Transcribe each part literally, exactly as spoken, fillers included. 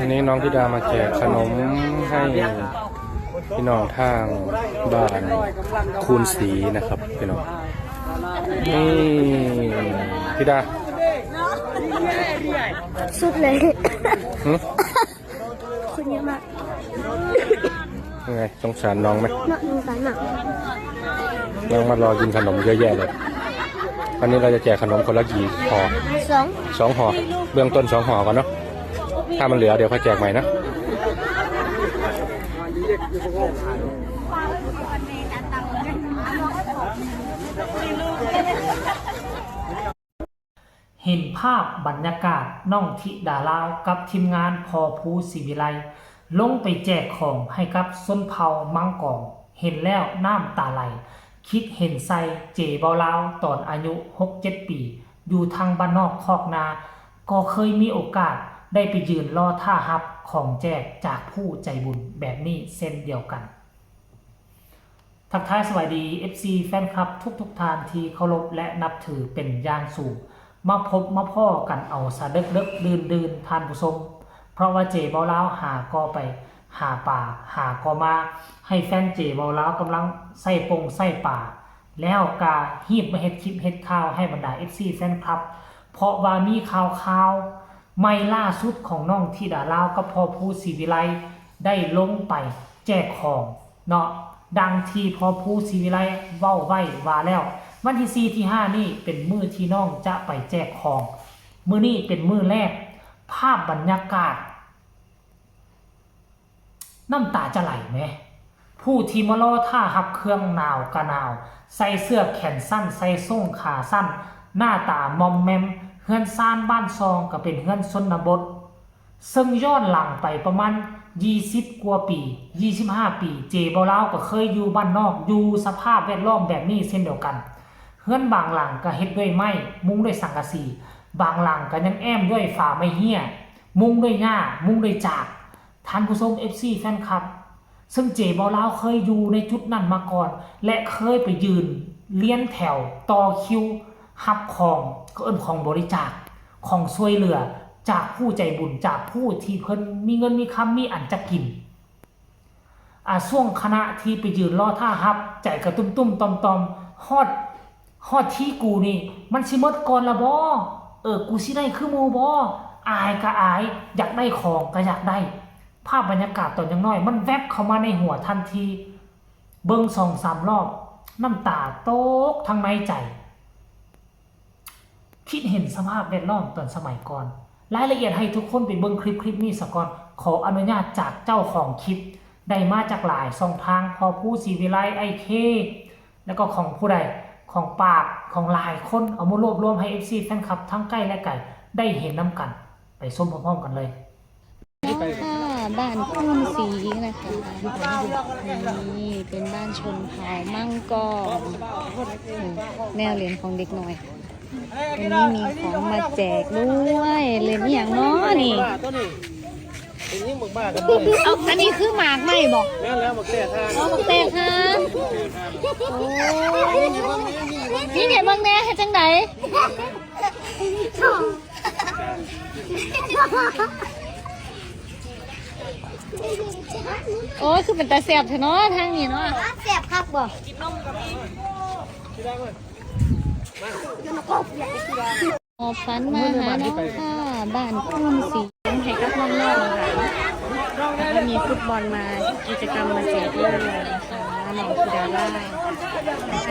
วันนี้น้องธิดามาแจกขนมให้พี่น้องทางบ้านคูณศรีนะครับพี่น้อง นี่ธิดา สุดเลย หึ คนเยอะมาก ยังไงสงสารน้องไหม เนาะสงสารมาก น้องมารอกินขนมเยอะแยะเลย วันนี้เราจะแจกขนมคนละกี่ห่อ สอง สองห่อ เบื้องต้นสองห่อก่อนเนาะ ถ้ามันเหลือเดี๋ยวค่อยแจกใหม่นะ เห็นภาพบรรยากาศน้องธิดาลาวกับทีมงานพอภูศรีวิไล ลงไปแจกของให้กับชนเผ่ามังกร เห็นแล้วน้ำตาไหล คิดเห็นใส่เจเบาลาวตอนอายุหกเจ็ดปี อยู่ทางบ้านนอกคอกนา ก็เคยมีโอกาสได้ไปยืนรอท่าฮับของแจกจากผู้ใจบุญแบบนี้เช่นเดียวกัน ทักทายสวัสดี เอฟซี แฟนคลับทุกๆท่านที่เคารพและนับถือเป็นอย่างสูง มาพบมาพ้อกันเอาซะเดิกๆดื่นๆท่านผู้ชม เพราะว่าเจเบาลาวหาก็ไปหาป่าหาก็มา ให้แฟนเจเบาลาวกำลังใส่ปงใส่ป่า แล้วกะฮีบมาเฮ็ดคลิปเฮ็ดข่าวให้บรรดา เอฟซี แฟนคลับ เพราะว่ามีข่าวข่าวใหม่ล่าสุดของน้องธิดาลาวกับพอภูศรีวิไลได้ลงไปแจกของเนาะ ดังที่พอภูศรีวิไลเว้าไว้ว่าแล้ว วันที่สี่ที่ห้านี่เป็นมื้อที่น้องจะไปแจกของ มื้อนี้เป็นมื้อแรก ภาพบรรยากาศ น้ำตาจะไหลแหม ผู้ที่มารอท่าฮับเครื่องหนาวกะหนาว ใส่เสื้อแขนสั้น ใส่โซ่งขาสั้น หน้าตามอมแมม เฮือนซานบ้านซองก็เป็นเฮือนชนบท ซึ่งย้อนหลังไปประมาณยี่สิบกว่าปี ยี่สิบห้าปี เจเบาลาวก็เคยอยู่บ้านนอก อยู่สภาพแวดล้อมแบบนี้เช่นเดียวกัน เฮือนบางหลังก็เฮ็ดด้วยไม้ มุงด้วยสังกะสี บางหลังก็ยังแอ้มด้วยฝาไม้เฮี้ย มุงด้วยหญ้า มุงด้วยจาก ท่านผู้ชม เอฟซี แฟนคลับ ซึ่งเจเบาลาวเคยอยู่ในจุดนั้นมาก่อน และเคยไปยืนเรียงแถวต่อคิวฮับของ ก็เอิ้นของบริจาค ของช่วยเหลือจากผู้ใจบุญ จากผู้ที่เพิ่นมีเงินมีคำมีอันจะกิน อ่า ช่วงขณะที่ไปยืนรอท่าฮับ ใจกะตุ้มๆต่อมๆ ฮอด ฮอดที่กูนี่ มันสิหมดก่อนละบ่ เออ กูสิได้คือหมู่บ่ อายกะอาย อยากได้ของกะอยากได้ ภาพบรรยากาศตอนยังน้อย มันแวบเข้ามาในหัวทันที เบิ่งสองสามรอบ น้ำตาตกทั้งในใจ คิดเห็นสภาพแวดล้อมตอนสมัยก่อน รายละเอียดให้ทุกคนไปเบิ่งคลิปคลิปนี้ซะก่อน ขออนุญาตจากเจ้าของคลิป ได้มาจากหลายช่องทาง พอภูศรีวิไล ไอเค แล้วก็ของผู้ใด ของปาก ของหลายคน เอามารวบรวมให้ เอฟซี แฟนคลับทั้งใกล้และไกล ได้เห็นนำกัน ไปชมพร้อมๆกันเลย ค่ะ บ้านคูนศรีนะคะ นี่เป็นบ้านชนเผ่ามังกร อืม แนวเล่นของเด็กน้อย วันนี้มีของมาแจกด้วย เล่นอหย่างน้อนี่ เอา อันนี้คือหมากไหมบอก นั่นแล้วบักแตกค่ะ เอาบักแตกค่ะ โอ้ย นี่เนี่ยเบิ่งแน่เฮ็ดจังได โอ้ย คือเป็นตาแสบแท้เนาะทางนี้เนาะ แสบคักบ่ หอบฝันมาหาน้องค่ะ บ้านคูนศรีให้กับน้องๆค่ะ แล้วก็มีฟุตบอลมา กิจกรรมมาแจกด้วยนะคะ น้องธิดาลาว ไ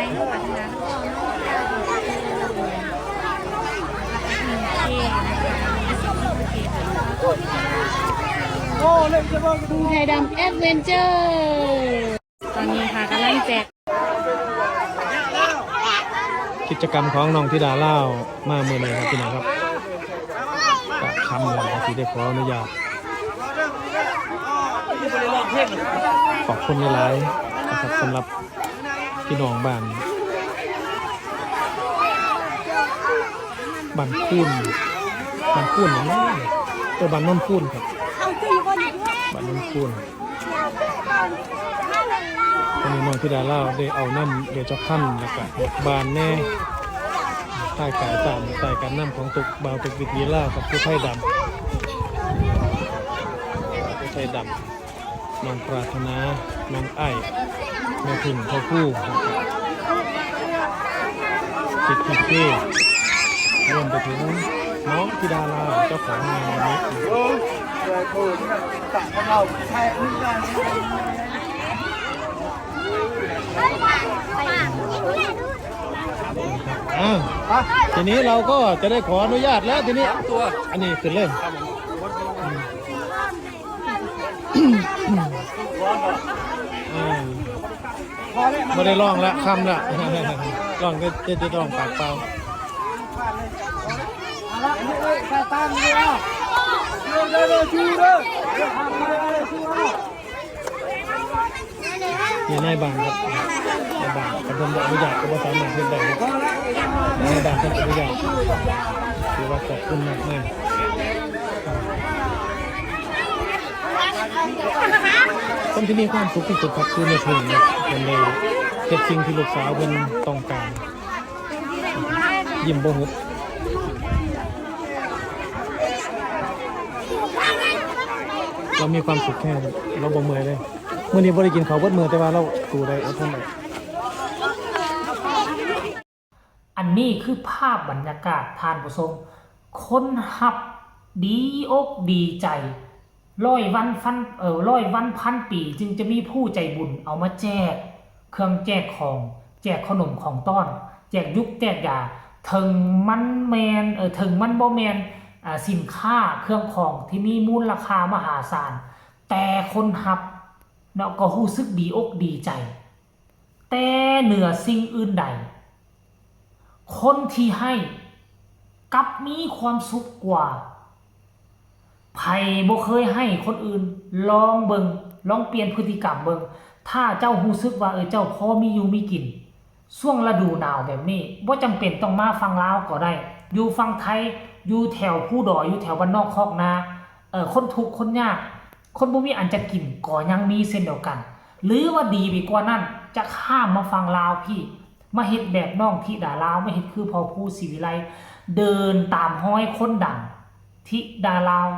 ทยดำแอดเวนเจอร์ ตอนนี้ค่ะกำลังแจก กิจกรรมของน้องธิดาลาวมาเมื่อนี้ครับพี่น้องครับ กะค่ำแล้ว ก็สิได้ขออนุญาต ขอบคุณหลายๆนะครับ สำหรับพี่น้องบ้าน บ้านคูน บ้านคูนหยังเนาะ เออ บ้านโนนคูนครับ บ้านโนนคูน วันนี้น้องธิดาลาวได้เอานำเดชพันธ์ แล้วก็บานแน่ ใต้กายตาม ใต้การนำของตุกบ่าวตุกวิทย์ลีลากับผู้ไทยดำ ดำ น้องปรารถนา น้องไอ้ แม่พึ่ง พ่อผู้ สิทธิเกรวมไปถึงน้องธิดาลา เจ้าของงานวันนี้ อ้าว ทีนี้เราก็จะได้ขออนุญาตแล้วทีนี้ ตัว อันนี้ขึ้นเลย อ่า บ่ได้ร้องละ ค่ำละ ร้องแต่ แต่ แต่ร้องปากเปล่า อยู่ในบ้านครับ ในบ้าน คันเพิ่นบ่อนุญาตก็บ่สามารถเฮ็ดได้ครับ ในบ้านเพิ่นอนุญาต ถือว่าขอบคุณมากเลย คนที่มีความสุขที่สุดครับ คือแม่พึ่งนะ เพิ่นได้เฮ็ดสิ่งที่ลูกสาวเพิ่นต้องการ ยิ้มบ่หุบ เรามีความสุขแค่นี้ เราบ่เมื่อยเลย มื้อนี้บ่ได้กินข้าวเบิดมื้อ แต่ว่าเราสู้ได้ อดทนได้ อันนี้คือภาพบรรยากาศท่านผู้ชม คนฮับดีอกดีใจ ร้อยวันพัน เอ่อ ร้อยวันพันปี จึงจะมีผู้ใจบุญเอามาแจกเครื่องแจกของ แจกขนมของต้อน แจกยุกแจกยา ถึงมันแมน เอ่อ ถึงมันบ่แมน อ่า สินค้าเครื่องของที่มีมูลค่ามหาศาล แต่คนฮับเนาะก็รู้สึกดีอกดีใจ แต่เหนือสิ่งอื่นใด คนที่ให้กลับมีความสุขกว่า ไผบ่เคยให้คนอื่น ลองเบิ่ง ลองเปลี่ยนพฤติกรรมเบิ่ง ถ้าเจ้ารู้สึกว่า เออ เจ้าพอมีอยู่มีกิน ช่วงฤดูหนาวแบบนี้ บ่จำเป็นต้องมาฝั่งลาวก็ได้ อยู่ฝั่งไทย อยู่แถวภูดอย อยู่แถวบ้านนอกคอกนา เอ่อ คนทุกข์คนยาก คนบ่มีอันจะกินก็ยังมีเช่นเดียวกัน หรือว่าดีไปกว่านั้น จะข้ามมาฝั่งลาวพี้ มาเฮ็ดแบบน้องธิดาลาว มาเฮ็ดคือพ่อผู้ศรีวิไล เดินตามฮอยคนดัง ธิดาลาว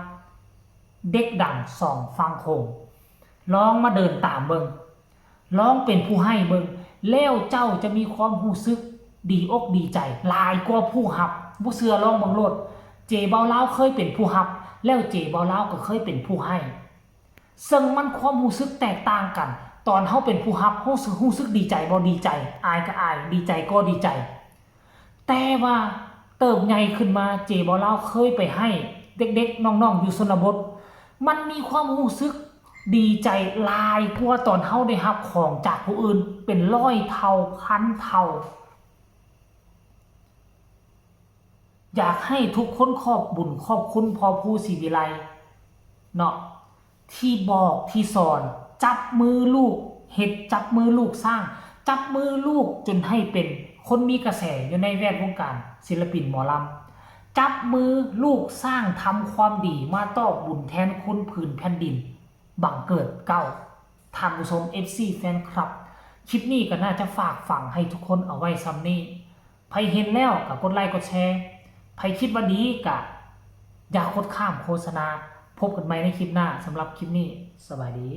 เด็กดังสองฝั่งโขง ลองมาเดินตามเบิ่ง ลองเป็นผู้ให้เบิ่ง แล้วเจ้าจะมีความรู้สึกดีอกดีใจ หลายกว่าผู้ฮับ บ่เชื่อลองเบิ่งโลด เจเบาลาวเคยเป็นผู้ฮับ แล้วเจเบาลาวก็เคยเป็นผู้ให้ ซึ่งมันความรู้สึกแตกต่างกัน ตอนเฮาเป็นผู้ฮับ เฮารู้สึกดีใจบ่ดีใจ อายก็อาย ดีใจก็ดีใจ แต่ว่าเติบใหญ่ขึ้นมา เจเบาลาวเคยไปให้เด็กๆ น้องๆ อยู่ชนบท มันมีความรู้สึกดีใจหลายกว่าตอนเฮาได้ฮับของจากผู้อื่น เป็นร้อยเท่า พันเท่า อยากให้ทุกคนขอบบุญขอบคุณพ่อผู้ศรีวิไลเนาะ ที่บอกที่สอน จับมือลูกเฮ็ด จับมือลูกสร้าง จับมือลูกจนให้เป็นคนมีกระแสอยู่ในแวดวงการศิลปินหมอลำ จับมือลูกสร้างทำความดีมาตอบบุญแทนคุณผืนแผ่นดิน บังเกิดเกล้า ท่านผู้ชม เอฟซี แฟนคลับ คลิปนี้ก็น่าจะฝากฝังให้ทุกคนเอาไว้ส่ำนี้ ไผเห็นแล้วก็กดไลค์กดแชร์ ไผคิดว่าดีก็อย่ากดข้ามโฆษณา พบกันใหม่ในคลิปหน้า สำหรับคลิปนี้ สบายดี